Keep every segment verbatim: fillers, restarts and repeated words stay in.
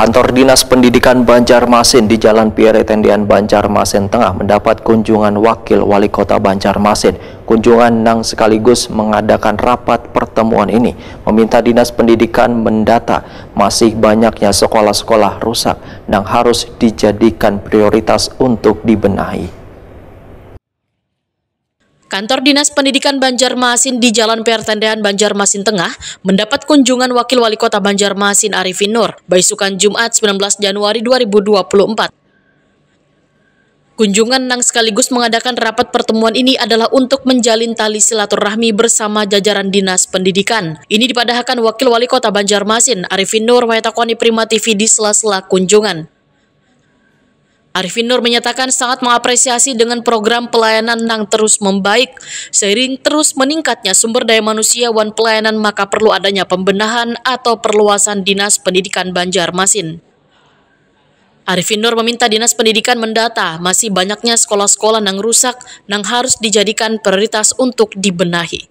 Kantor Dinas Pendidikan Banjarmasin di Jalan Pierre Tendian, Banjarmasin Tengah, mendapat kunjungan Wakil Wali Kota Banjarmasin. Kunjungan nang sekaligus mengadakan rapat pertemuan ini meminta Dinas Pendidikan mendata masih banyaknya sekolah-sekolah rusak nang harus dijadikan prioritas untuk dibenahi. Kantor Dinas Pendidikan Banjarmasin di Jalan Pertendean, Banjarmasin Tengah, mendapat kunjungan Wakil Wali Kota Banjarmasin, Arifin Nur, baisukan Jumat, sembilan belas Januari dua ribu dua puluh empat. Kunjungan nang sekaligus mengadakan rapat pertemuan ini adalah untuk menjalin tali silaturahmi bersama jajaran Dinas Pendidikan. Ini dipadahakan Wakil Wali Kota Banjarmasin, Arifin Nur, metakoni Prima T V di sela-sela kunjungan. Arifin Nur menyatakan sangat mengapresiasi dengan program pelayanan nang terus membaik. Seiring terus meningkatnya sumber daya manusia wan pelayanan, maka perlu adanya pembenahan atau perluasan Dinas Pendidikan Banjarmasin. Arifin Nur meminta Dinas Pendidikan mendata masih banyaknya sekolah-sekolah nang rusak nang harus dijadikan prioritas untuk dibenahi.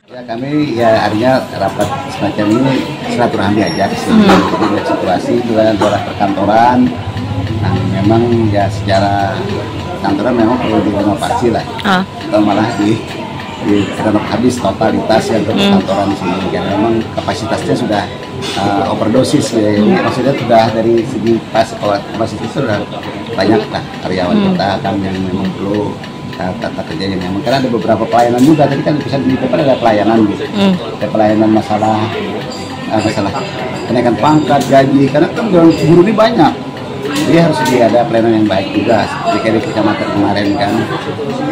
Ya, kami ya artinya rapat semacam ini silaturahmi aja ke sini. Hmm. Jadi lihat situasi juga daerah perkantoran. Nah, memang ya secara kantoran memang perlu direnovasi lah. Ah. Atau malah di, di renovasi habis totalitas ya untuk Hmm. perkantoran di sini. Ya memang kapasitasnya sudah uh, overdosis ya. Ini maksudnya sudah dari segi pas kapasitas sudah banyak lah karyawan Hmm. kita kan yang memang perlu uh, tata kerja yang memang karena ada beberapa pelayanan juga tadi kan bisa di depan ada pelayanan gitu. Hmm. Ada pelayanan masalah uh, masalah kenaikan pangkat gaji karena kan orang guru ini banyak. Jadi harus ada pelayanan yang baik juga seperti di kecamatan kemarin kan.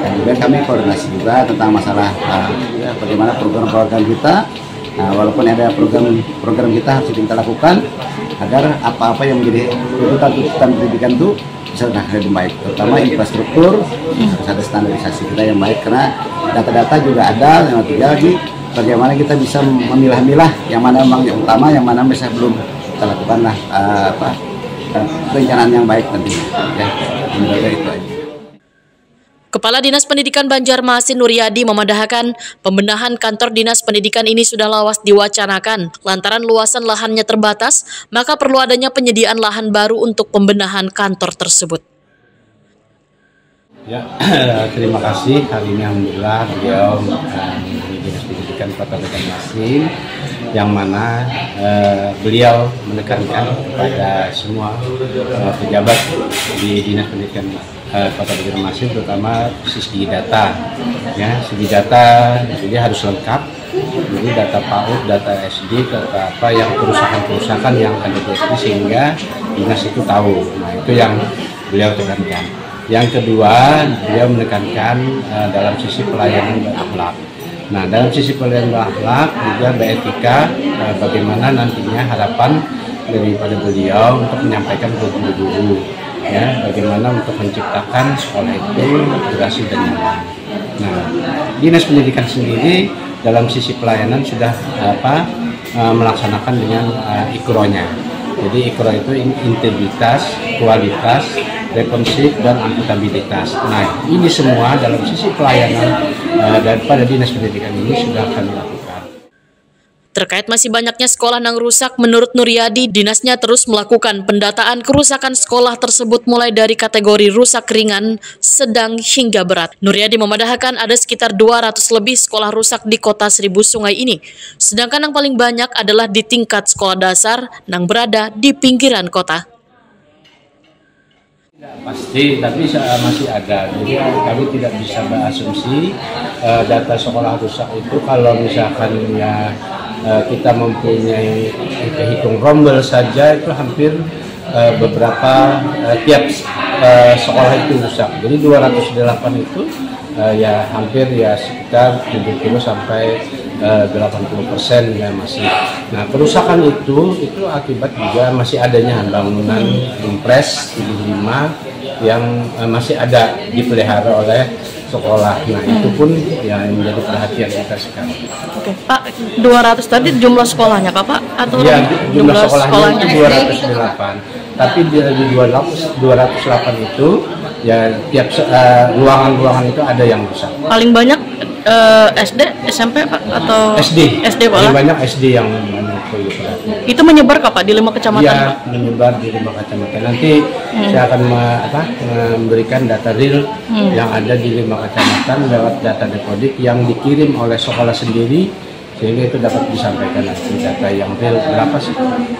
Dan juga kami koordinasi juga tentang masalah uh, bagaimana program-program kita. Nah, walaupun ada program-program kita harus kita lakukan agar apa-apa yang menjadi tuntutan-tuntutan pendidikan itu bisa terlaksana dengan baik, terutama infrastruktur harus ada standarisasi kita yang baik karena data-data juga ada, yang tinggal lagi bagaimana kita bisa memilah-milah yang mana memang yang utama, yang mana bisa belum kita lakukan lah uh, apa uh, perencanaan yang baik nantinya. Ya, itu aja. Kepala Dinas Pendidikan Banjarmasin Nuryadi memadahakan pembenahan kantor Dinas Pendidikan ini sudah lawas diwacanakan lantaran luasan lahannya terbatas, maka perlu adanya penyediaan lahan baru untuk pembenahan kantor tersebut. Ya, terima kasih. Hari ini alhamdulillah beliau eh, di Dinas Pendidikan Kota Banjarmasin yang mana eh, beliau menekankan kepada semua eh, pejabat di Dinas Pendidikan eh, Kota Banjarmasin, terutama segi data, ya, segi data jadi harus lengkap. Jadi data PAUD, data SD, data apa yang kerusakan-kerusakan yang ada di SD sehingga dinas itu tahu. Nah, itu yang beliau tekankan. Yang kedua, beliau menekankan uh, dalam sisi pelayanan dan akhlak. Nah, dalam sisi pelayanan dan akhlak juga beretika uh, bagaimana nantinya harapan daripada beliau untuk menyampaikan ke guru-guru, ya, bagaimana untuk menciptakan sekolah itu berhasil dan nyaman. Nah, dinas pendidikan sendiri dalam sisi pelayanan sudah apa uh, melaksanakan dengan uh, ikronya. Jadi ikro itu integritas, kualitas, responsif, dan akuntabilitas. Nah, ini semua dalam sisi pelayanan uh, daripada dinas pendidikan ini sudah kami lakukan. Terkait masih banyaknya sekolah nang rusak, menurut Nuryadi, dinasnya terus melakukan pendataan kerusakan sekolah tersebut mulai dari kategori rusak ringan, sedang, hingga berat. Nuryadi memadahakan ada sekitar dua ratus lebih sekolah rusak di kota Seribu Sungai ini, sedangkan yang paling banyak adalah di tingkat sekolah dasar nang berada di pinggiran kota. Tidak pasti, tapi masih ada. Jadi kami tidak bisa berasumsi uh, data sekolah rusak itu kalau misalkan ya uh, kita mempunyai kita hitung rombel saja itu hampir uh, beberapa uh, tiap uh, sekolah itu rusak. Jadi dua ratus delapan itu uh, ya hampir ya sekitar tujuh puluh sampai delapan puluh persen ya masih. Nah, kerusakan itu itu akibat juga masih adanya bangunan hmm. Impres tujuh lima yang uh, masih ada dipelihara oleh sekolah. Nah, hmm. Itu pun yang menjadi perhatian kita sekarang. Oke, Pak, dua ratus tadi jumlah sekolahnya, Pak? Atau ya, jumlah, jumlah sekolahnya, sekolahnya itu dua ratus delapan. Tapi di, di dua ratus delapan itu ya tiap ruangan-ruangan uh, itu ada yang rusak. Paling banyak uh, S D, S M P atau S D. S D paling banyak S D yang perlu perhatian. Itu menyebar ke apa? Di lima kecamatan, Iya, Pak? Menyebar di lima kacamatan. Nanti saya akan me- apa, memberikan data real yang ada di lima kacamatan lewat data Dapodik yang dikirim oleh sekolah sendiri, sehingga itu dapat disampaikan nanti data yang real berapa sih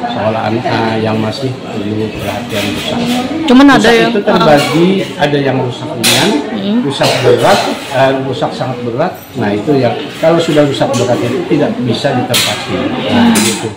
sekolah an- eh, yang masih perlu perhatian besar. Cuman ada Rusak yang itu terbagi, ada yang rusak ringan, rusak berat, eh, rusak sangat berat. Nah, itu yang kalau sudah rusak berat itu tidak bisa ditempati. Nah, gitu.